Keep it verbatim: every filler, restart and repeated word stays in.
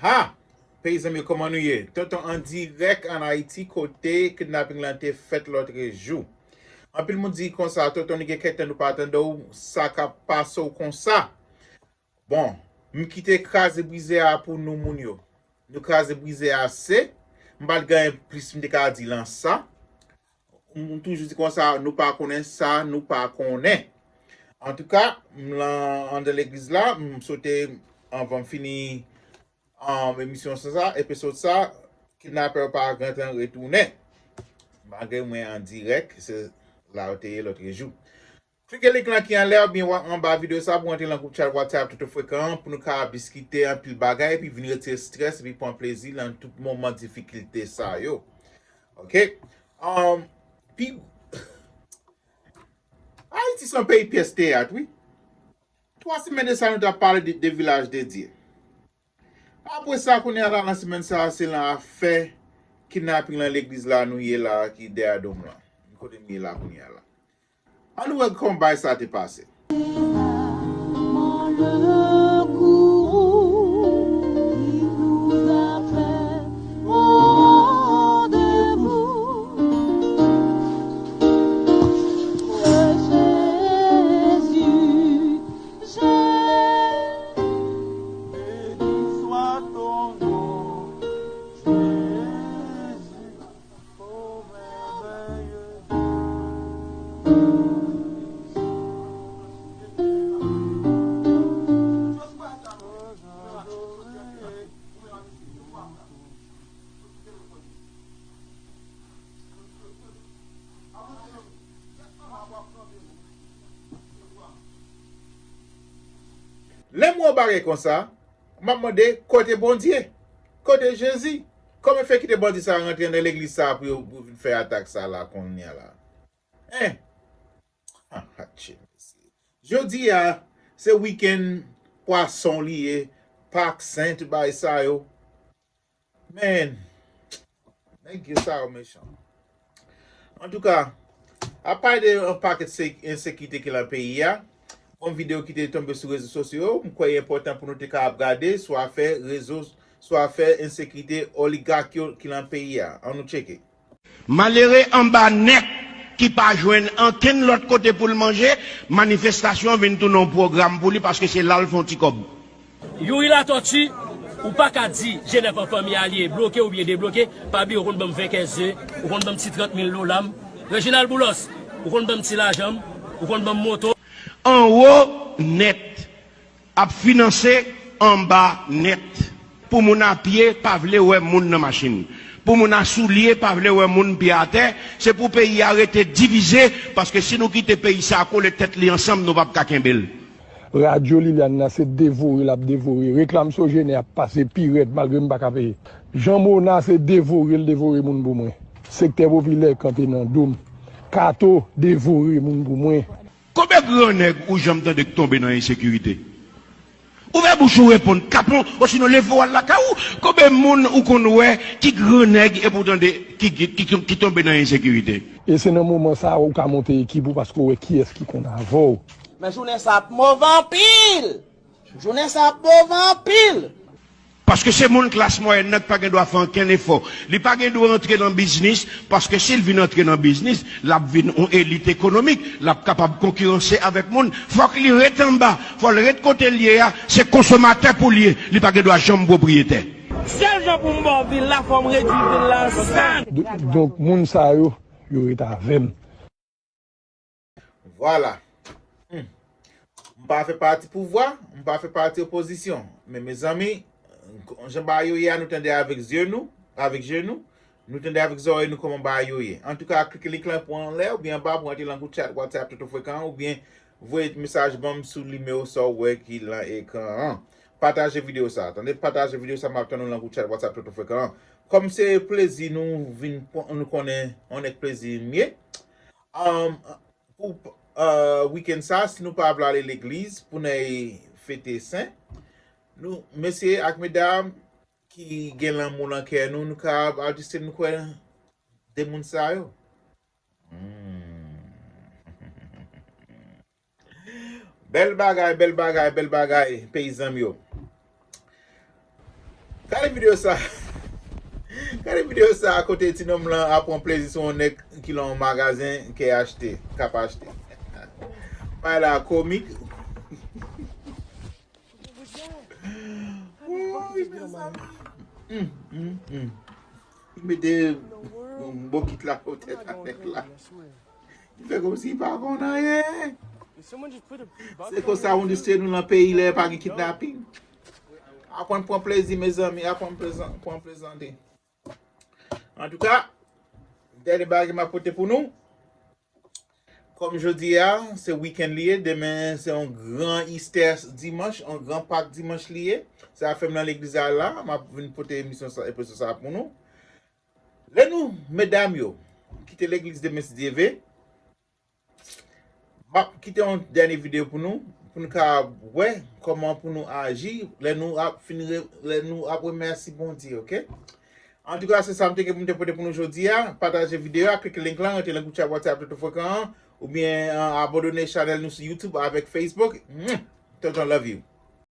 Ha! Peyizan m yo, kòman nou ye? Tonton an dirèk ann Ayiti, kote kidnaping lan te fèt lòtrejou. Anpil moun di konsa, Tonton, nou gen kèk tan nou pa tande w, sa k ap pase w konsa? Bon, m kite kraze brize a pou nou moun yo. Nou kraze brize a ase. M pa t gen plis m te ka di lan sa. M toujou di konsa, nou pa konnen sa nou pa konnen. Antouka, m lan anndan legliz la, m swete, anvan m fini um, emisyon sa, sa, episode sa, kidnapè yo pa gentan retounen. Malgre mwen an dirèk, se la yo te ye lòtrejou. Klike link lan ki anlè oubyen anba videyo sa pou antre nan gwoup chat WhatsApp Toto Frekan an pou nou ka diskite anpil bagay epi vin retire strès epi pran plezi nan tout moman difikilte sa yo. Oke? Um, pi, Ayiti se yon peyi pyès teyat, wi. Twa semèn de sa nou t ap pale de, de Vilaj de Dye. Apre sa, kounye a la, nan semèn sa a, se lan afè kidnaping lan legliz la nou ye la a ki dèyè do m lan. Kote m ye la kounye a la. Ann nou wè kòman bagay sa a te pase. Lè m wè yon bagay konsa, m ap mande, kote Bondye? Kote Jezi? Kòman fè kite bandi sa rantre nan legliz sa pou yo pou vin fè atak sa la kounye a la? Hein? Ah, Hatche, mesye. Jodi a, se wikenn pwason li ye, Pak Sen, tout bagay sa yo. Men, nèg yo sa yo mechan. Antouka, ap pale de yon pakèt se- ensekirite ki lan peyi a. Yon videyo ki te tonbe sou rezo sosyo yo, m kwè li enpòtan pou nou te kapab gade sou afè rezo, sou afè ensekirite oligak yo ki lan peyi a. Ann nou tcheke. Malere anba nèt ki pa jwenn ankenn lòt kote pou l manje, manifestasyon an vin tounen yon pwogram pou li paske se la l fè yon ti kòb. Youri Latòti, ou pa ka di Jenèf an fanmi a li ye, bloke oubyen debloke, pa bliye ou konn ban m ven kèz ze, ou konn ban m ti trant mil dola m, Reginald Boulos, ou konn ban m ti lajan m, ou konn ban m moto. Anwo nèt ap finanse anba nèt. Pou moun a pye pa vle wè moun nan machin. Pou moun a soulye pa vle wè moun pye atè. Se pou peyi a rete divize, paske si nou kite peyi sa a kole tèt li ansanm, nou p ap ka kenbe l. Radyo Liliane nan se devore l ap devore. Reklam Sogener ap pase pi rèd malgre m pa ka peye. Jan Mona se devore l devore moun pou mwen. Sektè popilè kanpe nan do m. Kato devore moun pou mwen. Konbyen gran nèg ou janm tande k tonbe nan ensekirite? Ouvè bouch ou reponn, kapon, osinon leve w al lakay ou. Konbyen moun ou konn wè ki gran nèg epi w tande ki, ki, ki, ki tonbe nan ensekirite? E se nan moman sa a ou ka monte ekip ou paske w wè kiyès ki konn avè w. Men jounen sa ap move anpil! Jounen sa ap move anpil! Paske se moun klas mwayèn nan ki pa gen dwa fè ankenn efò. Li pa gen dwa antre nan biznis, paske si l vin antre nan biznis, l ap vin yon elit ekonomik, l ap kapab konkiranse avèk moun. Fòk li ret anba, fò l ret kote l ye a, se konsomatè pou l ye, li pa gen dwa janm pwopriyetè. Sèl jan pou m ba w vil la, fò m redui vil la an sann. Do- Donk, moun sa yo, yo ret avè m. Vwala. Hmm. M pa fè pati pouvwa, m pa fè pati opozisyon. Men mezanmi, jan bagay yo ye a, nou tande avèk zye nou, avèk je nou, nou tande avèk zòrèy nou kòman bagay yo ye. Antouka, klike link lan pou anlè oubyen anba pou antre nan gwoup chat WhatsApp Toto Frekan an, oubyen voye mesaj ban m sou nimewo sa w wè ki lan ekran an. Pataje videyo sa a. Tande, pataje videyo sa a, m ap tann ou nan gwoup chat WhatsApp Toto Frekan an. Kòm se plezi nou vin pran, nou konnen yon nèg plezi m ye. Um, pou uh, wikenn sa, si nou pa vle ale legliz pou n al fete sen, nou, mesye ak medam ki gen lanmou nan kè nou, nou ka al jis nou kwè de moun sa yo. Hmm. Bèl bagay, bèl bagay, bèl bagay, peyizan m yo. Gade videyo sa. Gade videyo sa kote ti nonm lan ap pran plezi sou yon nèg ki lan yon magazen k achte, k ap achte. Bay la komik. Woy, mezanmi. Mm, mm, mm. Mete yon bokit la pou tèt a nèg la. Li fè kòmsi li pa konn anyen. Se konsa yon de se nou lan peyi lè pa gen kidnaping. Aprann pran plezi, mezanmi, aprann plezan-, pran plezante. Antouka, dènye bagay m ap pote pou nou. Kòm jodi a, se wikenn li ye, demen se yon gran Istè dimanch, yon gran Pak dimanch li ye. Se afè m nan legliz a la, m ap vin pote emisyon sa, episode sa pou nou. Lè nou, medam yo, kite legliz demen si Dye ve, m ap kite yon dènye videyo pou nou, pou nou ka wè kòman pou nou aji lè nou ap fin re-, lè nou ap remèsye Bondye, oke? Antouka, se sa m te gen pou m te pote pou nou jodi a. Pataje videyo a, klike link lan, rantre nan gwoup chat WhatsApp Toto Frekan an, oubyen, uh, abòne chanèl nou sou YouTube avèk Facebook. Mwah! Tonton love you.